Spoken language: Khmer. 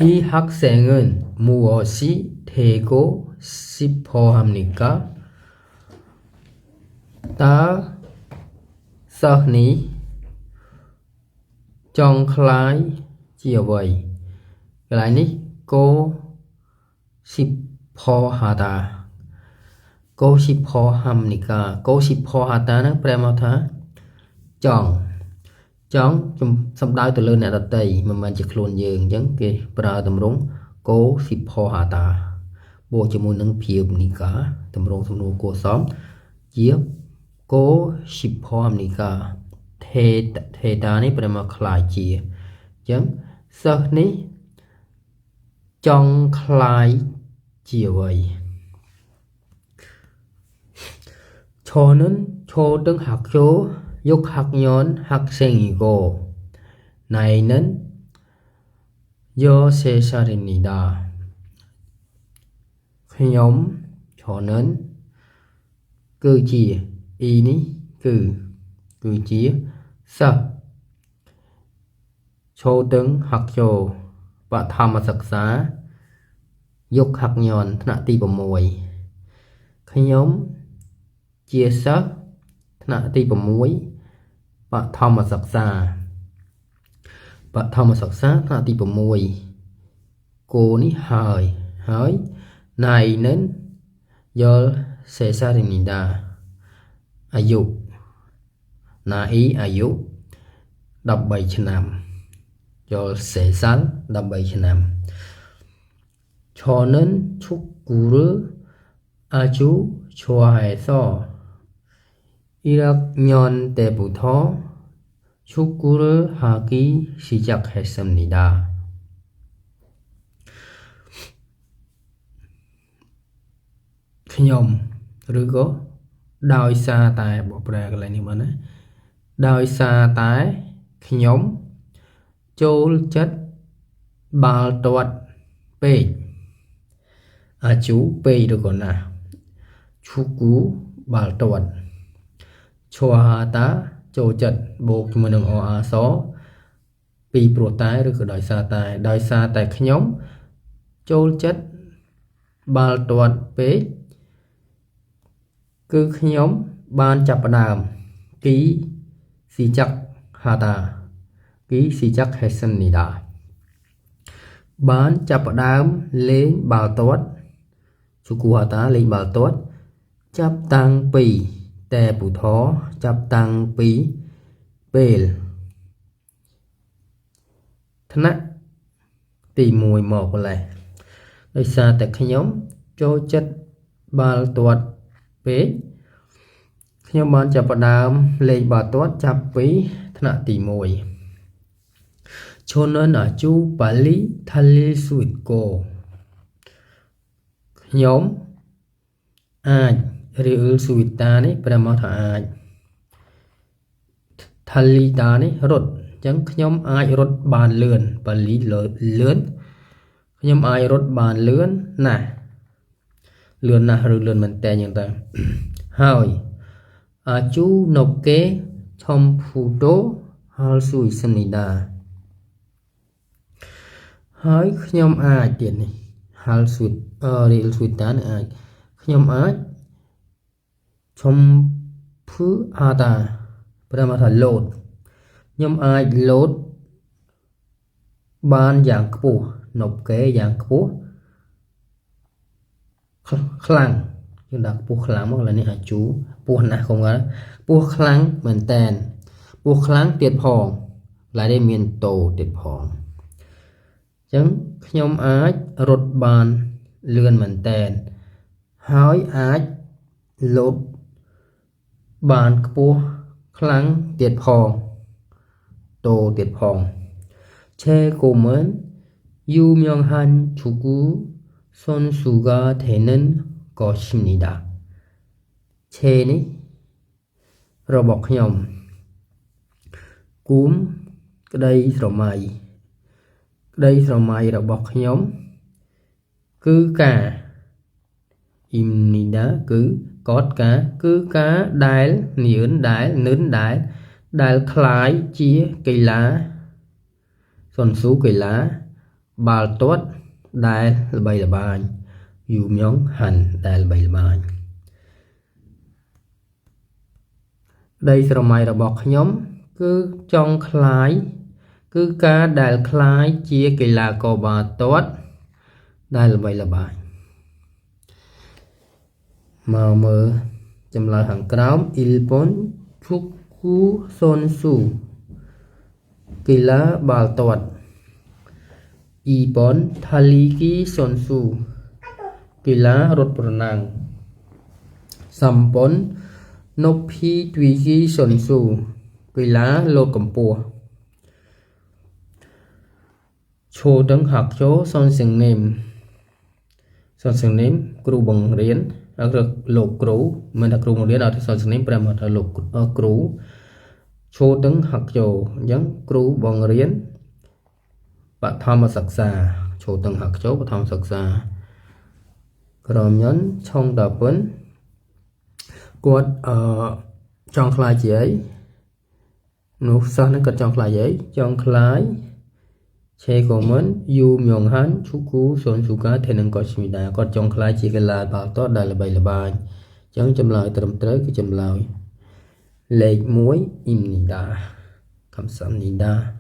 이 학생은 무엇이 되고 싶어 합니까? តើសិស្សនេះចង់ក្លាយជាអ្វីកន្លែងនេះ 고 싶어 하다 고 싶어 합니까 고 싶어 하다 ហ្នឹងប្រែមកថាចង់ចង់សំដៅទៅលើអ្នកដទៃមិនមែនជាខ្លួនយើងអញ្ចឹងគេប្រើទម្រង់ 고 싶어 하다 បូកជាមួយនឹង 닙니까 ទម្រង់សំណួរគួរសមជា 고 싶어 합니까 되 되다 នេះប្រែមកក្លាយជាអញ្ចឹងសិស្សនេះចង់ក្លាយជាអ្វី 저는 초등학교 6학년 학생이고 나이는 13살입니다. ខ្ញុំ 저는 គឺជា 이 នេះគឺគឺជាសិស្ស 초등학교 បឋមសិក្សា 6학년 ថ្នាក់ទី6ខ្ញុំជាសិស្សថ្នាក់ទី6បឋមសិក្សាបឋមសិក្សាថ្នាក់ទី6គោនេះហើយហើយ 나이는 13살입니다 អាយុ 나이 អាយុ13ឆ្នាំ 13살 13ឆ្នាំ 저는 축구를 아주 좋아해서 1학년 때부터 축구를 하기 시작했습니다. ខ្ញុំឬក៏ដោយសារតែបកប្រែកន្លែងនេះមកណាដោយសារតែខ្ញុំចូលចិត្តបាល់ទាត់ពេក 아주 ពេកឬក៏ណាស់ 축구 បាល់ទាត់ 좋아하다 ចូលចិត្តបូកជាមួយនឹងអអាសពីព្រោះតែឬក៏ដោយសារតែដោយសារតែខ្ញុំចូលចិត្តបាល់ទាត់ពេកគឺខ្ញុំបានចាប់ផ្ដើម 기 시작하다 기 시작했습니다 បានចាប់ផ្ដើមលេងបាល់ទាត់ 축구하다 លេងបាល់ទាត់ចាប់តាំងពី 때부터 ចាប់តាំងពីពេលថ្នាក់ទី1មកម្លេះដោយសារតែខ្ញុំចូលចិត្តបាល់ទាត់ពេកខ្ញុំបានចាប់ផ្ដើមលេងបាល់ទាត់ចាប់ពីថ្នាក់ទី1 저는 아주 빨리 달릴 수 있고 ខ្ញុំអាច 리을 수 있다 នេះប្រែមកថាអាច 달리다 នេះរត់អញ្ចឹងខ្ញុំអាចរត់បានលឿន 빨리 លឿនខ្ញុំអាចរត់បានលឿនណាស់លឿនណាស់ឬលឿនមែនតើអញ្ចឹងទៅហើយ 아주 높게 점프도 할 수 있습니다 ហើយខ្ញុំអាចទៀតនេះ 할 수 리을 수 있다 នឹងអាចខ្ញុំអាច 점프하다 ប្រែមកថាលោតខ្ញុំអាចលោតបានយ៉ាងខ្ពស់ 높게 យ៉ាងខ្ពស់ខ្លាំងយើងដាក់ខ្ពស់ខ្លាំងមកឥឡូវនេះអាជូខ្ពស់ណាស់កុំគាត់ខ្ពស់ខ្លាំងមែនតែនខ្ពស់ខ្លាំងទៀតផងកន្លែងនេះមានតោទៀតផងអញ្ចឹងខ្ញុំអាចរត់បានលឿនមែនតែនហើយអាចលោតបានខ្ពស់ខ្លាំងទៀតផងតោទៀតផង 제 꿈은 유명한 축구 선수가 되는 것입니다. 제 នេះរបស់ខ្ញុំ 꿈 ក្តីស្រមៃក្តីស្រមៃរបស់ខ្ញុំគឺការ 입니다 គឺកតការគឺការដែលនឿនដែលនឿនដែលដែលក្លាយជាកីឡា 선수 កីឡា បាល់ទាត់ដែលល្បីល្បាញយូមយ៉ុងហាន់ដែលល្បីល្បាញក្តីស្រមៃរបស់ខ្ញុំគឺចង់ក្លាយគឺការដែលក្លាយជាកីឡាករបាល់ទាត់ដែលល្បីល្បាញមកមើលចម្លើយខាងក្រោម 1번 축구 선수 កីឡាបាល់ទាត់ 2번 달리기 선수 កីឡារត់ប្រណាំង 3번 높이 뛰기 선수 កីឡាលោតកម្ពស់ 초등학교 선생님 선생님 គ្រូបង្រៀនឬលោកគ្រូមិនថាគ្រូបង្រៀនអត់ទេ 선생님 ប្រែមកថាលោកគ្រូ 초등학교 អញ្ចឹងគ្រូបង្រៀនបឋមសិក្សា 초등학교 បឋមសិក្សា 그러면 정답은 គាត់អឺចង់ក្លាយជាអីនោះសិស្សហ្នឹងគាត់ចង់ក្លាយអីចង់ក្លាយ 제 꿈은 유명한 축구 선수가 되는 것입니다. គាត់ចង់ក្លាយជាកីឡាបាល់ទាត់ដែលល្បីល្បាញអញ្ចឹងចម្លើយត្រឹមត្រូវគឺចម្លើយលេខ1 입니다. 감사합니다.